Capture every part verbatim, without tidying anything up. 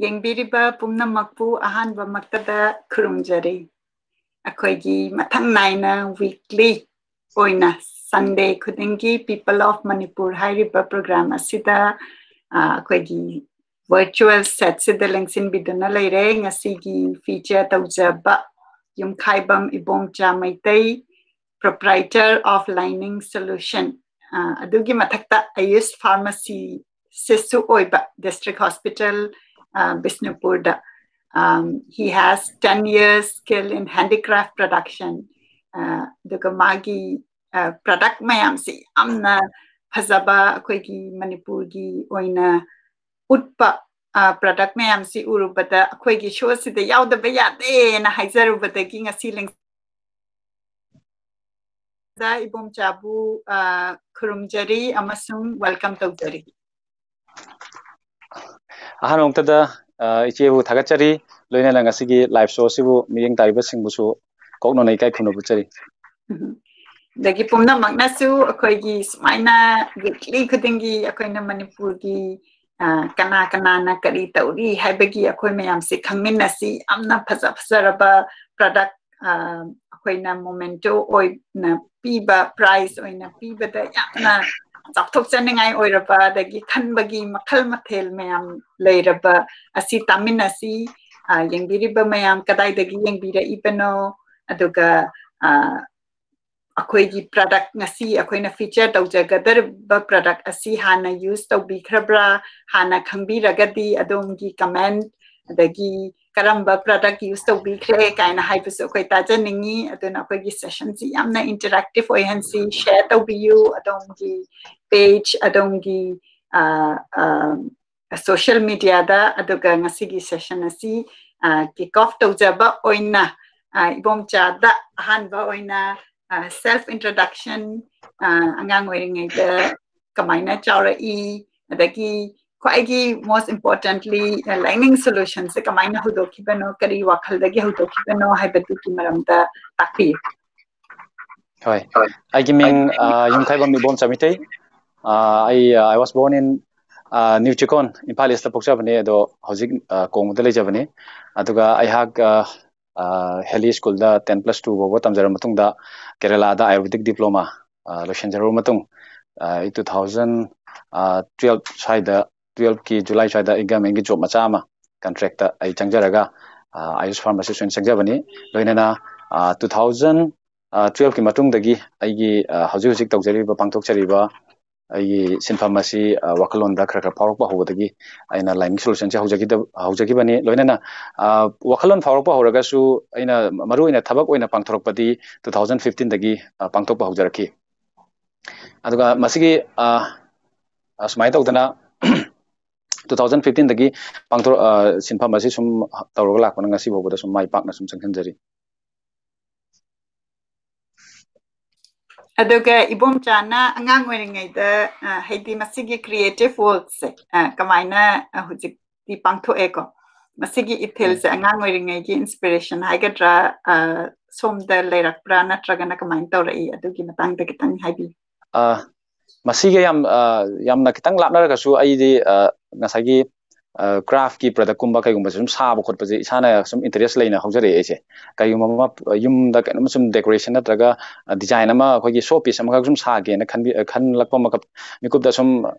ꯌꯦꯡꯕꯤꯔꯤꯕ ꯄꯨꯝꯅꯃꯛꯄꯨ ꯑꯍꯥꯟꯕꯃꯛꯇꯗ ꯈꯨꯔꯨꯝꯖꯔꯤ꯫ ꯑꯩꯈꯣꯏꯒꯤ ꯃꯊꯪ ꯅꯥꯏꯅ weekly ꯑꯣꯏꯅ Sunday ꯈꯨꯗꯤꯡꯒꯤ People of Manipur ꯍꯥꯏꯔꯤꯕ program ꯑꯁꯤꯗ, ꯑ, ꯑꯩꯈꯣꯏꯒꯤ virtual setꯁꯤꯗ ꯂꯦꯡꯁꯤꯟꯕꯤꯗꯨꯅ ꯂꯩꯔꯦ꯫ ꯉꯁꯤꯒꯤ feature ꯇꯧꯖꯕ ꯌꯨꯝꯈꯥꯏꯕꯝ Ibomcha Meitei, proprietor of Lining Solution, ꯑ, ꯑꯗꯨꯒꯤ ꯃꯊꯛꯇ Ayush Pharmacy ꯁꯤꯁꯨ ꯑꯣꯏꯕ District Hospital, ꯑ, ꯕꯤꯁꯅꯨꯄꯨꯔꯗ꯫ Um, he has ten years skill in handicraft production. ꯑ, ꯑꯗꯨꯒ ꯃꯥꯒꯤ, ꯑ, product ꯃꯌꯥꯝꯁꯤ ꯌꯥꯝꯅ ꯐꯖꯕ, ꯑꯩꯈꯣꯏꯒꯤ ꯃꯅꯤꯄꯨꯔꯒꯤ ꯑꯣꯏꯅ ꯎꯠꯄ, ꯑ, product ꯃꯌꯥꯝꯁꯤ ꯎꯔꯨꯕꯗ ꯑꯩꯈꯣꯏꯒꯤ showꯁꯤꯗ ꯌꯥꯎꯗꯕ ꯌꯥꯗꯦꯅ ꯍꯥꯏꯖꯔꯨꯕꯗꯒꯤ ꯉꯁꯤ ꯂꯦꯡ- ꯏꯕꯣꯝꯆꯥꯕꯨ, ꯑ, ꯈꯨꯔꯨꯝꯖꯔꯤ ꯑꯃꯁꯨꯡ welcome ꯇꯧꯖꯔꯤ꯫ ꯑꯍꯥꯟꯕꯃꯛꯇꯗ, ꯑ, ꯏꯆꯦꯕꯨ ꯊꯥꯒꯠꯆꯔꯤ, ꯂꯣꯏꯅꯅ ꯉꯁꯤꯒꯤ live showꯁꯤꯕꯨ ꯃꯤꯠꯌꯦꯡ ꯇꯥꯔꯤꯕꯁꯤꯡꯕꯨꯁꯨ ꯀꯣꯛꯅꯅ ꯏꯀꯥꯏ ꯈꯨꯝꯅꯕ ꯎꯠꯆꯔꯤ꯫ ꯎꯝ꯫ ꯑꯗꯒꯤ ꯄꯨꯝꯅꯃꯛꯅꯁꯨ ꯑꯩꯈꯣꯏꯒꯤ ꯁꯨꯃꯥꯏꯅ weekly ꯈꯨꯗꯤꯡꯒꯤ ꯑꯩꯈꯣꯏꯅ ꯃꯅꯤꯄꯨꯔꯒꯤ, ꯑ, ꯀꯅꯥ ꯀꯅꯥꯅ ꯀꯔꯤ ꯇꯧꯔꯤ ꯍꯥꯏꯕꯒꯤ ꯑꯩꯈꯣꯏ ꯃꯌꯥꯝꯁꯤ ꯈꯪꯃꯤꯟꯅꯁꯤ꯫ ꯌꯥꯝꯅ ꯐꯖ ꯐꯖꯔꯕ product, ꯑ, ꯑꯩꯈꯣꯏꯅ memento ꯑꯣꯏꯅ ꯄꯤꯕ, prize ꯑꯣꯏꯅ ꯄꯤꯕꯗ ꯌꯥꯝꯅ ꯆꯥꯎꯊꯣꯛꯆꯅꯤꯡꯉꯥꯏ ꯑꯣꯏꯔꯕ, ꯑꯗꯒꯤ ꯈꯟꯕꯒꯤ ꯃꯈꯜ ꯃꯊꯦꯜ ꯃꯌꯥꯝ ꯂꯩꯔꯕ ꯑꯁꯤ ꯇꯥꯃꯤꯟꯅꯁꯤ꯫ ꯑ, ꯌꯦꯡꯕꯤꯔꯤꯕ ꯃꯌꯥꯝ ꯀꯗꯥꯏꯗꯒꯤ ꯌꯦꯡꯕꯤꯔꯛꯏꯕꯅꯣ, ꯑꯗꯨꯒ, ꯑ, ꯑꯩꯈꯣꯏꯒꯤ product ꯉꯁꯤ ꯑꯩꯈꯣꯏꯅ feature ꯇꯧꯖꯒꯗꯧꯔꯤꯕ product ꯑꯁꯤ ꯍꯥꯟꯅ use ꯇꯧꯕꯤꯈ꯭ꯔꯕ꯭ꯔꯥ? ꯍꯥꯟꯅ ꯈꯪꯕꯤꯔꯒꯗꯤ ꯑꯗꯣꯝꯒꯤ comment, ꯑꯗꯒꯤ ꯀꯔꯝꯕ product use ꯇꯧꯕꯤꯈ꯭ꯔꯦ ꯀꯥꯏꯅ ꯍꯥꯏꯕꯁꯨ ꯑꯩꯈꯣꯏ ꯇꯥꯖꯅꯤꯡꯉꯤ꯫ ꯑꯗꯨꯅ ꯑꯩꯈꯣꯏꯒꯤ sessionꯁꯤ ꯌꯥꯝꯅ interactive ꯑꯣꯏꯍꯟꯁꯤ, share ꯇꯧꯕꯤꯌꯨ ꯑꯗꯣꯝꯒꯤ page, ꯑꯗꯣꯝꯒꯤ, ꯑ, ꯑ, social mediaꯗ꯫ ꯑꯗꯨꯒ ꯉꯁꯤꯒꯤ session ꯑꯁꯤ, ꯑ, kick off ꯇꯧꯖꯕ ꯑꯣꯏꯅ, ꯑ, ꯏꯕꯣꯝꯆꯥꯗ ꯑꯍꯥꯟꯕ ꯑꯣꯏꯅ, ꯑ, self introduction, ꯑ, ꯑꯉꯥꯡ ꯑꯣꯏꯔꯤꯉꯩꯗ ꯀꯃꯥꯏꯅ ꯆꯥꯎꯔꯛꯏ, ꯑꯗꯒꯤ ꯈ꯭ꯋꯥꯏꯒꯤ most importantly, ꯑ, Lining Solutionsꯁꯦ ꯀꯃꯥꯏꯅ ꯍꯧꯗꯣꯛꯈꯤꯕꯅꯣ, ꯀꯔꯤ ꯋꯥꯈꯜꯗꯒꯤ ꯍꯧꯗꯣꯛꯈꯤꯕꯅꯣ ꯍꯥꯏꯕꯗꯨꯒꯤ ꯃꯔꯝꯗ ꯇꯥꯛꯄꯤꯌꯨ꯫ ꯍꯣꯏ, ꯑꯩꯒꯤ ꯃꯤꯡ, ꯑ, ꯌꯨꯝꯈꯥꯏꯕꯝ ꯏꯕꯣꯝꯆꯥ ꯃꯩꯇꯩ꯫ ꯑ, ꯑꯩ, ꯑ, I was born in ꯑ, ꯅ꯭ꯌꯨ ꯆꯦꯛꯀꯣꯟ, ꯏꯝꯐꯥꯜ ꯏꯁꯇ ꯄꯣꯛꯆꯕꯅꯤ, ꯑꯗꯣ ꯍꯧꯖꯤꯛ, ꯑ, ꯀꯣꯡꯕꯗ ꯂꯩꯖꯕꯅꯤ꯫ ꯑꯗꯨꯒ ꯑꯩꯍꯥꯛ, ꯑ, ꯑ, ꯍꯦꯂꯤ ꯁ꯭ꯀꯨꯜꯗ ten plus two ꯐꯥꯎꯕ ꯇꯝꯖꯔꯕ ꯃꯇꯨꯡꯗ ꯀꯦꯔꯦꯂꯥꯗ ꯑꯌꯨꯔꯕꯦꯗꯤꯛ ꯗꯤꯄ꯭ꯂꯣꯃꯥ, ꯑ, ꯂꯣꯏꯁꯤꯟꯖꯔꯕ ꯃꯇꯨꯡ, ꯑ, ꯑꯩ two thousand, ꯑ, twelve ꯁ꯭ꯋꯥꯏꯗ, twelve ꯀꯤ ꯖꯨꯂꯥꯏ ꯁ꯭ꯋꯥꯏꯗ ꯑꯩ ꯒꯚꯔꯟꯃꯦꯟꯒꯤ ꯖꯣꯕ ꯃꯆꯥ ꯑꯃ ꯀꯟꯇ꯭ꯔꯦꯛꯇ ꯑꯩ ꯆꯪꯖꯔꯒ, ꯑ, ꯑꯌꯨꯁ ꯐꯥꯔꯃꯥꯁꯤꯁ ꯑꯣꯏꯅ ꯆꯪꯖꯕꯅꯤ꯫ ꯂꯣꯏꯅꯅ, ꯑ, two thousand, ꯑ, twelve ꯀꯤ ꯃꯇꯨꯡꯗꯒꯤ ꯑꯩꯒꯤ, ꯑ, ꯍꯧꯖꯤꯛ ꯍꯧꯖꯤꯛ ꯇꯧꯖꯔꯤꯕ, ꯄꯥꯡꯊꯣꯛꯆꯔꯤꯕ ꯑꯩꯒꯤ ꯁꯤꯟꯐꯝ ꯑꯁꯤ, ꯑ, ꯋꯥꯈꯜꯂꯣꯟꯗ ꯈꯔ ꯈꯔ ꯐꯥꯎꯔꯛꯄ ꯍꯧꯕꯗꯒꯤ ꯑꯩꯅ ꯂꯥꯏꯅꯤꯡ ꯁꯣꯂꯨꯁꯟꯁꯦ ꯍꯧꯖꯈꯤꯗ-, ꯍꯧꯖꯈꯤꯕꯅꯤ꯫ ꯂꯣꯏꯅꯅ, ꯑ, ꯋꯥꯈꯜꯂꯣꯟ ꯐꯥꯎꯔꯛꯄ ꯍꯧꯔꯒꯁꯨ ꯑꯩꯅ ꯃꯔꯨꯑꯣꯏꯅ ꯊꯕꯛ ꯑꯣꯏꯅ ꯄꯥꯡꯊꯣꯔꯛꯄꯗꯤ two thousand fifteen ꯗꯒꯤ, ꯑ, ꯄꯥꯡꯊꯣꯛꯄ ꯍꯧꯖꯔꯛꯈꯤ꯫ ꯑꯗꯨꯒ ꯃꯁꯤꯒꯤ, ꯑ, ꯑ, ꯁꯨꯃꯥꯏꯅ ꯇꯧꯗꯅ two thousand fifteen ꯗꯒꯤ ꯄꯥꯡꯊꯣꯔꯛ-, ꯑ, ꯁꯤꯟꯐꯝ ꯑꯁꯤ ꯁꯨꯝ ꯇꯧꯔꯒ ꯂꯥꯛꯄꯅ ꯉꯁꯤ ꯐꯥꯎꯕꯗ ꯁꯨꯝ ꯃꯥꯏ ꯄꯥꯛꯅ ꯁꯨꯝ ꯆꯪꯁꯤꯟꯖꯔꯤ꯫ ꯑꯗꯨꯒ ꯏꯕꯣꯝꯆꯥꯅ ꯑꯉꯥꯡ ꯑꯣꯏꯔꯤꯉꯩꯗ, ꯑ, ꯍꯥꯏꯗꯤ ꯃꯁꯤꯒꯤ ꯀ꯭ꯔꯤꯌꯦꯇꯤꯚ ꯋꯥꯔꯛꯁꯦ, ꯑ, ꯀꯃꯥꯏꯅ, ꯑ, ꯍꯧꯖꯤꯛꯇꯤ ꯄꯥꯡꯊꯣꯛꯑꯦꯀꯣ? ꯃꯁꯤꯒꯤ ꯏꯊꯤꯜꯁꯦ ꯑꯉꯥꯡ ꯑꯣꯏꯔꯤꯉꯩꯒꯤ ꯏꯟꯁꯄꯤꯔꯦꯁꯟ ꯍꯥꯏꯒꯗ꯭ꯔꯥ, ꯑ, ꯁꯣꯝꯗ ꯂꯩꯔꯛꯄ꯭ꯔꯥ, ꯅꯠꯇ꯭ꯔꯒꯅ ꯀꯃꯥꯏꯅ ꯇꯧꯔꯛꯏ? ꯑꯗꯨꯒꯤ ꯃꯇꯥꯡꯗ ꯈꯤꯇꯪ ꯍꯥꯏꯕꯤꯌꯨ꯫ ꯑ, ꯃꯁꯤꯒ ꯌꯥꯝ, ꯑ, ꯌꯥꯝꯅ ꯈꯤꯇꯪ ꯂꯥꯞꯅꯔꯒꯁꯨ ꯑꯩꯗꯤ, ꯑ, ꯉꯁꯥꯏꯒꯤ, ꯑ, craft ꯀꯤ product ꯀꯨꯝꯕ ꯀꯩꯒꯨꯝꯕꯁꯦ ꯁꯨꯝ ꯁꯥꯕ ꯈꯣꯠꯄꯁꯦ ꯏꯁꯥꯅ ꯁꯨꯝ interest ꯂꯩꯅ ꯍꯧꯖꯔꯛꯑꯦ ꯑꯩꯁꯦ꯫ ꯀꯩꯒꯨꯝꯕ ꯑꯃ ꯌꯨꯝꯗ ꯀꯩꯅꯣꯝ ꯁꯨꯝ decoration ꯅꯠꯇ꯭ꯔꯒ, ꯑ, design ꯑꯃ ꯑꯩꯈꯣꯏꯒꯤ show piece ꯑꯃꯈꯛ ꯁꯨꯝ ꯁꯥꯒꯦꯅ ꯈꯟꯕꯤ-, ꯑ, ꯈꯟꯂꯛꯄ ꯃꯀꯞ-, ꯃꯤꯀꯨꯞꯇ ꯁꯨꯝ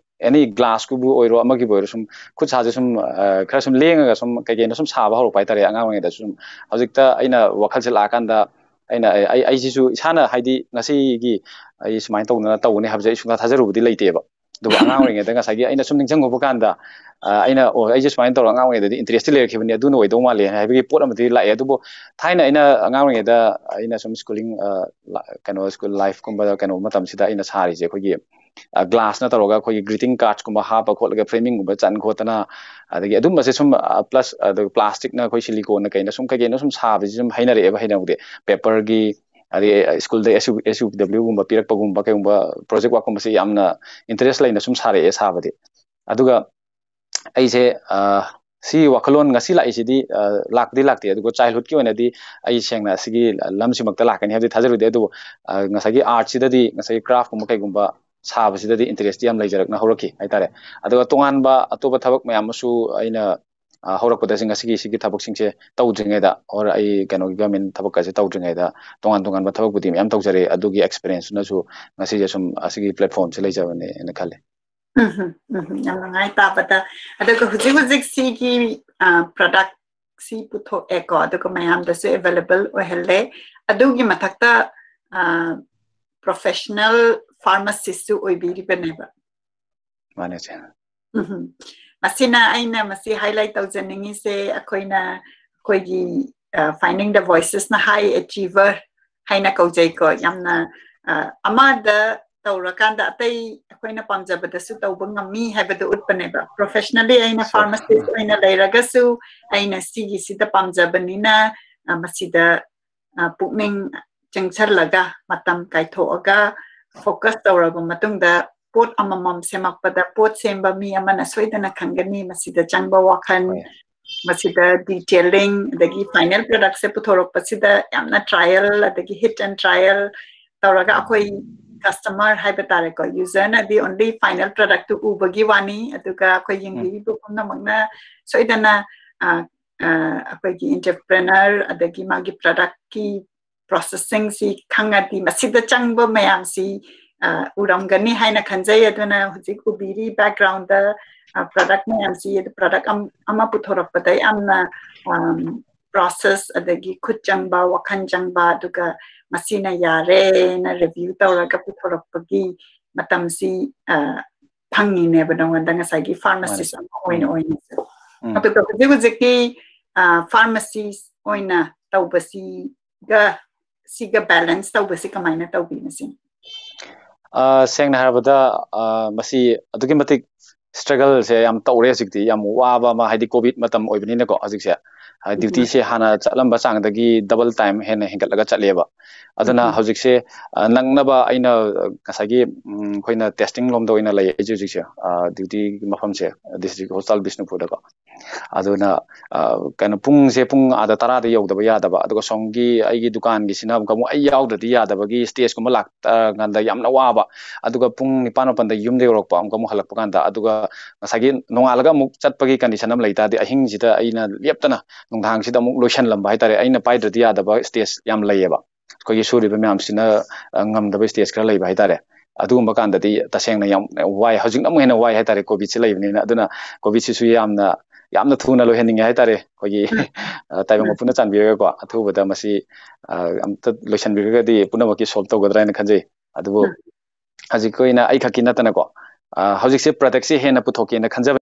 any glass ꯀꯨꯕꯨ ꯑꯣꯏꯔꯣ ꯑꯃꯒꯤꯕꯨ ꯑꯣꯏꯔꯣ ꯁꯨꯝ ꯈꯨꯠ ꯁꯥꯁꯦ ꯁꯨꯝ, ꯑ, ꯈꯔ ꯁꯨꯝ ꯂꯦꯡꯉꯒ ꯁꯨꯝ ꯀꯩ ꯀꯩꯅꯣ ꯁꯨꯝ ꯁꯥꯕ ꯍꯧꯔꯛꯄ ꯍꯥꯏꯇꯥꯔꯦ ꯑꯉꯥꯡ ꯑꯣꯏꯔꯤꯉꯩꯗꯁꯨ ꯁꯨꯝ꯫ ꯍꯧꯖꯤꯛꯇ ꯑꯩꯅ ꯋꯥꯈꯜꯁꯦ ꯂꯥꯛꯑꯀꯥꯟꯗ ꯑꯩꯅ ꯑꯩ, ꯑꯩ, ꯑꯩꯁꯤꯁꯨ ꯏꯁꯥꯅ ꯍꯥꯏꯗꯤ ꯉꯁꯤꯒꯤ ꯑꯩ ꯁꯨꯃꯥꯏꯅ ꯇꯧꯗꯅ ꯇꯧꯒꯅꯤ ꯍꯥꯏꯕꯁꯦ ꯑꯩ ꯁꯨꯡꯊꯥ ꯊꯥꯖꯔꯨꯕꯗꯤ ꯂꯩꯇꯦꯕ꯫ ꯑꯗꯨꯕꯨ ꯑꯉꯥꯡ ꯑꯣꯏꯔꯤꯉꯩꯗ ꯉꯁꯥꯏꯒꯤ ꯑꯩꯅ ꯁꯨꯝ ꯅꯤꯡꯁꯤꯡꯉꯨꯕ ꯀꯥꯟꯗ, ꯑ, ꯑꯩꯅ, "ꯑꯣ, ꯑꯩꯁꯦ ꯁꯨꯃꯥꯏꯅ ꯇꯧꯔꯒ ꯑꯉꯥꯡ ꯑꯣꯏꯔꯤꯉꯩꯗꯗꯤ interest ꯇꯤ ꯂꯩꯔꯛꯈꯤꯕꯅꯤ, ꯑꯗꯨꯅ ꯑꯣꯏꯗꯧ ꯃꯥꯜꯂꯦ" ꯍꯥꯏꯕꯒꯤ ꯄꯣꯠ ꯑꯃꯗꯤ ꯂꯥꯛꯑꯦ꯫ ꯑꯗꯨꯕꯨ ꯊꯥꯏꯅ ꯑꯩꯅ ꯑꯉꯥꯡ ꯑꯣꯏꯔꯤꯉꯩꯗ ꯑꯩꯅ ꯁꯨꯝ schooling, ꯑ, ꯂ-, ꯀꯩꯅꯣ, school life ꯀꯨꯝꯕꯗ ꯀꯩꯅꯣ ꯃꯇꯝꯁꯤꯗ ꯑꯩꯅ ꯁꯥꯔꯤꯁꯦ ꯑꯩꯈꯣꯏꯒꯤ, ꯑ, glass ꯅ ꯇꯧꯔꯒ ꯑꯩꯈꯣꯏꯒꯤ greeting cards ꯀꯨꯝꯕ ꯍꯥꯞꯄ ꯈꯣꯠꯂꯒ framing ꯒꯨꯝꯕ ꯆꯟ ꯈꯣꯠꯇꯅ, ꯑꯗꯒꯤ ꯑꯗꯨꯝꯕꯁꯦ ꯁꯨꯝ, ꯑ, plus ꯑꯗꯨꯒ plastic ꯅ ꯑꯩꯈꯣꯏ silicone ꯅ ꯀꯩꯅ ꯁꯨꯝ ꯀꯩ ꯀꯩꯅꯣ ꯁꯨꯝ ꯁꯥꯕꯁꯤ ꯁꯨꯝ ꯍꯩꯅꯔꯛꯑꯦꯕ ꯍꯩꯅꯕꯗꯤ꯫ Paper ꯒꯤ, ꯑꯗꯩ school ꯗ S U, S U W ꯒꯨꯝꯕ ꯄꯤꯔꯛꯄꯒꯨꯝꯕ ꯀꯩꯒꯨꯝꯕ project work ꯀꯨꯝꯕꯁꯦ ꯌꯥꯝꯅ interest ꯂꯩꯅ ꯁꯨꯝ ꯁꯥꯔꯛꯑꯦ ꯁꯥꯕꯗꯤ꯫ ꯑꯗꯨꯒ ꯑꯩꯁꯦ, ꯑ, ꯁꯤ ꯋꯥꯈꯜꯂꯣꯟ ꯉꯁꯤ ꯂꯥꯛꯏꯁꯤꯗꯤ, ꯑ, ꯂꯥꯛꯄꯗꯤ ꯂꯥꯛꯇꯦ꯫ ꯑꯗꯨꯒ childhood ꯀꯤ ꯑꯣꯏꯅꯗꯤ ꯑꯩ ꯁꯦꯡꯅ ꯑꯁꯤꯒꯤ ꯂꯝꯁꯤꯃꯛꯇ ꯂꯥꯛꯀꯅꯤ ꯍꯥꯏꯕꯗꯤ ꯊꯥꯖꯔꯨꯗꯦ꯫ ꯑꯗꯨꯕꯨ, ꯑ, ꯉꯁꯥꯏꯒꯤ art ꯁꯤꯗꯗꯤ ꯉꯁꯥꯏꯒꯤ craft ꯀꯨꯝꯕ ꯀꯩꯒꯨꯝꯕ ꯁꯥꯕꯁꯤꯗꯗꯤ interest ꯌꯥꯝ ꯂꯩꯖꯔꯛꯅ ꯍꯧꯔꯛꯈꯤ ꯍꯥꯏꯇꯥꯔꯦ꯫ ꯑꯗꯨꯒ ꯇꯣꯉꯥꯟꯕ ꯑꯇꯣꯞꯄ ꯊꯕꯛ ꯃꯌꯥꯝ ꯑꯃꯁꯨ ꯑꯩꯅ, ꯑ, ꯍꯧꯔꯛꯄꯗ ꯁꯤ ꯉꯁꯤꯒꯤ ꯁꯤꯒꯤ ꯊꯕꯛꯁꯤꯡꯁꯦ ꯇꯧꯗ꯭ꯔꯤꯉꯩꯗ, or ꯑꯩ ꯀꯩꯅꯣꯒꯤ government ꯊꯕꯛꯀꯁꯦ ꯇꯧꯗ꯭ꯔꯤꯉꯩꯗ ꯇꯣꯉꯥꯟ ꯇꯣꯉꯥꯟꯕ ꯊꯕꯛꯄꯨꯗꯤ ꯃꯌꯥꯝ ꯇꯧꯖꯔꯦ꯫ ꯑꯗꯨꯒꯤ experienceꯅꯁꯨ ꯉꯁꯤꯁꯦ ꯁꯨꯝ ꯑꯁꯤꯒꯤ platformꯁꯦ ꯂꯩꯖꯕꯅꯦꯅ ꯈꯜꯂꯦ꯫ ꯎꯝ, ꯎꯝ, ꯌꯥꯝ ꯅꯨꯡꯉꯥꯏ ꯇꯥꯕꯗ꯫ ꯑꯗꯨꯒ ꯍꯧꯖꯤꯛ ꯍꯧꯖꯤꯛ ꯁꯤꯒꯤ, ꯑ, product ꯁꯤ ꯄꯨꯊꯣꯛꯑꯦꯀꯣ, ꯑꯗꯨꯒ ꯃꯌꯥꯝꯗꯁꯨ available ꯑꯣꯏꯍꯜꯂꯦ꯫ ꯑꯗꯨꯒꯤ ꯃꯊꯛꯇ, ꯑ, professional pharmacistꯁꯨ ꯑꯣꯏꯕꯤꯔꯤꯕꯅꯦꯕ꯫ ꯃꯥꯅꯦ ꯆꯦ꯫ ꯎꯝ꯫ ꯃꯁꯤꯅ ꯑꯩꯅ ꯃꯁꯤ highlight ꯇꯧꯖꯅꯤꯡꯉꯤꯁꯦ, ꯑꯩꯈꯣꯏꯅ, ꯑꯩꯈꯣꯏꯒꯤ, ꯑ, Finding the Voicesꯅ high achiever ꯍꯥꯏꯅ ꯀꯧꯖꯩꯀꯣ꯫ ꯌꯥꯝꯅ, ꯑ, ꯑꯃꯗ ꯇꯧꯔꯀꯥꯟꯗ ꯑꯇꯩ ꯑꯩꯈꯣꯏꯅ ꯄꯥꯝꯖꯕꯗꯁꯨ ꯇꯧꯕ ꯉꯝꯃꯤ ꯍꯥꯏꯕꯗꯨ ꯎꯠꯄꯅꯦꯕ꯫ Professionally ꯑꯩꯅ Sure. pharmacist ꯑꯣꯏꯅ ꯂꯩꯔꯒꯁꯨ ꯑꯩꯅ ꯁꯤꯒꯤꯁꯤꯗ ꯄꯥꯝꯖꯕꯅꯤꯅ, ꯑ, ꯃꯁꯤꯗ, ꯑ, ꯄꯨꯛꯅꯤꯡ ꯆꯪꯁꯜꯂꯒ, ꯃꯇꯝ ꯀꯥꯏꯊꯣꯛꯑꯒ, focus ꯇꯧꯔꯕ ꯃꯇꯨꯡꯗ ꯄꯣꯠ ꯑꯃꯃꯝ ꯁꯦꯝꯃꯛꯄꯗ ꯄꯣꯠ ꯁꯦꯝꯕ ꯃꯤ ꯑꯃꯅ ꯁꯣꯏꯗꯅ ꯈꯪꯒꯅꯤ ꯃꯁꯤꯗ ꯆꯪꯕ ꯋꯥꯈꯜ, ꯍꯣꯏ꯫ ꯃꯁꯤꯗ detailing, ꯑꯗꯒꯤ final productꯁꯦ ꯄꯨꯊꯣꯔꯛꯄꯁꯤꯗ ꯌꯥꯝꯅ trial, ꯑꯗꯒꯤ hit and trial ꯇꯧꯔꯒ ꯑꯩꯈꯣꯏ customer ꯍꯥꯏꯕ ꯇꯥꯔꯦꯀꯣ, userꯅꯗꯤ only final productꯇꯨ ꯎꯕꯒꯤ ꯋꯥꯅꯤ, ꯑꯗꯨꯒ ꯑꯩꯈꯣꯏ ꯌꯦꯡꯕꯤꯔꯤꯕ ꯄꯨꯝꯅꯃꯛꯅ ꯁꯣꯏꯗꯅ, ꯑ, ꯑ, ꯑꯩꯈꯣꯏꯒꯤ entrepreneur ꯑꯗꯒꯤ ꯃꯥꯒꯤ productꯀꯤ processingꯁꯤ ꯈꯪꯉꯗꯤ ꯃꯁꯤꯗ ꯆꯪꯕ ꯃꯌꯥꯝꯁꯤ, ꯑ, ꯎꯔꯝꯒꯅꯤ ꯍꯥꯏꯅ ꯈꯟꯖꯩ꯫ ꯑꯗꯨꯅ ꯍꯧꯖꯤꯛ ꯎꯕꯤꯔꯤ backgroundꯗ, ꯑ, product ꯃꯌꯥꯝꯁꯤ, product ꯑꯝ-, ꯑꯃ ꯄꯨꯊꯣꯔꯛꯄꯗ ꯌꯥꯝꯅ, ꯑꯝ, process ꯑꯗꯒꯤ ꯈꯨꯠ ꯆꯪꯕ, ꯋꯥꯈꯜ ꯆꯪꯕ, ꯑꯗꯨꯒ ꯃꯁꯤꯅ ꯌꯥꯔꯦꯅ review ꯇꯧꯔꯒ ꯄꯨꯊꯣꯔꯛꯄꯒꯤ ꯃꯇꯝꯁꯤ, ꯑ, ꯐꯪꯉꯤꯅꯦꯕ ꯅꯉꯣꯟꯗ ꯉꯁꯥꯏꯒꯤ pharmacist ꯃꯥꯅꯦ꯫ ꯑꯃ ꯑꯣꯏꯅ ꯎꯝ꯫ ꯑꯣꯏꯅꯁꯨ꯫ ꯎꯝ꯫ ꯑꯗꯨꯒ ꯍꯧꯖꯤꯛ ꯍꯧꯖꯤꯛꯀꯤ, ꯑ, pharmacist ꯑꯣꯏꯅ ꯇꯧꯕꯁꯤꯒ ꯁꯤꯒ balance ꯇꯧꯕꯁꯤ ꯀꯃꯥꯏꯅ ꯇꯧꯕꯤ ꯃꯁꯤ? ꯑ, ꯁꯦꯡꯅ ꯍꯥꯏꯔꯕꯗ, ꯑ, ꯃꯁꯤ ꯑꯗꯨꯛꯀꯤ ꯃꯇꯤꯛ struggleꯁꯦ ꯌꯥꯝ ꯇꯧꯔꯦ ꯍꯧꯖꯤꯛꯇꯤ, ꯌꯥꯝ ꯋꯥꯕ ꯑꯃ, ꯍꯥꯏꯗꯤ COVID ꯃꯇꯝ ꯑꯣꯏꯕꯅꯤꯅꯀꯣ ꯍꯧꯖꯤꯛꯁꯦ꯫ ꯑ, ꯎꯝ꯫ dutyꯁꯦ ꯍꯥꯟꯅ ꯆꯠꯂꯝꯕ ꯆꯥꯡꯗꯒꯤ double time ꯍꯦꯟꯅ ꯍꯦꯟꯒꯠꯂꯒ ꯆꯠꯂꯦꯕ꯫ ꯑꯗꯨꯅ ꯎꯝ꯫ ꯍꯧꯖꯤꯛꯁꯦ, ꯑ, ꯅꯪꯅꯕ ꯑꯩꯅ, ꯑ, ꯉꯁꯥꯏꯒꯤ, ꯎꯝ, ꯑꯩꯈꯣꯏꯅ testing ꯂꯣꯝꯗ ꯑꯣꯏꯅ ꯂꯩ ꯑꯩꯁꯦ ꯍꯧꯖꯤꯛꯁꯦ, ꯑ, dutyꯒꯤ ꯃꯐꯝꯁꯦ, district hospital ꯕꯤꯁꯅꯨꯄꯨꯔꯗꯀꯣ꯫ ꯑꯗꯨꯅ ꯑ, ꯀꯩꯅꯣ, ꯄꯨꯡꯁꯦ ꯄꯨꯡ ꯑꯥꯗ ꯇꯔꯥꯗ ꯌꯧꯗꯕ ꯌꯥꯗꯕ, ꯑꯗꯨꯒ ꯁꯣꯝꯒꯤ ꯑꯩꯒꯤ ꯗꯨꯀꯥꯟꯒꯤꯁꯤꯅ ꯑꯃꯨꯛꯀ ꯑꯃꯨꯛ ꯑꯩ ꯌꯥꯎꯗ꯭ꯔꯗꯤ ꯌꯥꯗꯕꯒꯤ ꯁ꯭ꯇꯦꯖꯀꯨꯝꯕ ꯂꯥꯛꯀꯥꯟꯗ ꯌꯥꯝꯅ ꯋꯥꯕ, ꯑꯗꯨꯒ ꯄꯨꯡ ꯅꯤꯄꯥꯟ ꯃꯥꯄꯟꯗ ꯌꯨꯝꯗ ꯌꯧꯔꯛꯄ, ꯑꯃꯨꯛꯀ ꯑꯃꯨꯛ ꯍꯜꯂꯛꯄ ꯀꯥꯟꯗ, ꯑꯗꯨꯒ ꯉꯁꯥꯏꯒꯤ ꯅꯣꯡꯉꯥꯜꯂꯒ ꯑꯃꯨꯛ ꯆꯠꯄꯒꯤ ꯀꯟꯗꯤꯁꯟ ꯑꯃ ꯂꯩ ꯇꯥꯔꯗꯤ, ꯑꯍꯤꯡꯁꯤꯗ ꯑꯩꯅ ꯂꯦꯞꯇꯅ ꯅꯨꯡꯗꯥꯡꯁꯤꯗ ꯑꯃꯨꯛ ꯂꯣꯏꯁꯤꯜꯂꯝꯕ ꯍꯥꯏꯇꯥꯔꯦ, ꯑꯩꯅ ꯄꯥꯏꯗ꯭ꯔꯗꯤ ꯌꯥꯗꯕ ꯁ꯭ꯇꯦꯖ ꯌꯥꯝ ꯂꯩꯌꯦꯕ꯫ ꯑꯩꯈꯣꯏꯒꯤ ꯁꯨꯔꯤꯕ ꯃꯌꯥꯝꯁꯤꯅ ꯑ, ꯉꯝꯗꯕ ꯁ꯭ꯇꯦꯖ ꯈꯔ ꯂꯩꯕ ꯍꯥꯏꯇꯥꯔꯦ꯫ ꯑꯗꯨꯒꯨꯝꯕ ꯀꯥꯟꯗꯗꯤ ꯇꯁꯦꯡꯅ ꯌꯥꯝ ꯋꯥꯏ꯫ ꯍꯧꯖꯤꯛꯅ ꯑꯃꯨꯛ ꯍꯦꯟꯅ ꯋꯥꯏ ꯍꯥꯏꯇꯥꯔꯦ, ꯀꯣꯚꯤꯗꯁꯤ ꯂꯩꯕꯅꯤꯅ꯫ ꯑꯗꯨꯅ ꯀꯣꯚꯤꯗꯁꯤꯁꯨ ꯌꯥꯝꯅ, ꯌꯥꯝꯅ ꯊꯨꯅ ꯂꯣꯏꯍꯟꯅꯤꯡꯉꯦ ꯍꯥꯏꯇꯥꯔꯦ꯫ ꯑꯩꯈꯣꯏꯒꯤ ꯑ, ꯇꯥꯏꯕꯪ ꯃꯄꯨꯅ ꯆꯥꯟꯕꯤꯔꯒꯀꯣ, ꯑꯊꯨꯕꯗ ꯃꯁꯤ ꯑ, ꯑꯝꯇ ꯂꯣꯏꯁꯤꯟꯕꯤꯔꯒꯗꯤ ꯄꯨꯝꯅꯃꯛꯀꯤ ꯁꯣꯜꯕ ꯇꯧꯒꯗ꯭ꯔꯥ ꯍꯥꯏꯅ ꯈꯟꯖꯩ꯫ ꯑꯗꯨꯕꯨ ꯍꯧꯖꯤꯛꯀꯤ ꯑꯣꯏꯅ ꯑꯩ ꯈꯛꯀꯤ ꯅꯠꯇꯅꯀꯣ, ꯑ, ꯍꯧꯖꯤꯛꯁꯦ ꯄ꯭ꯔꯗꯛꯁꯦ ꯍꯦꯟꯅ ꯄꯨꯊꯣꯛꯀꯦꯅ ꯈꯟꯖꯕ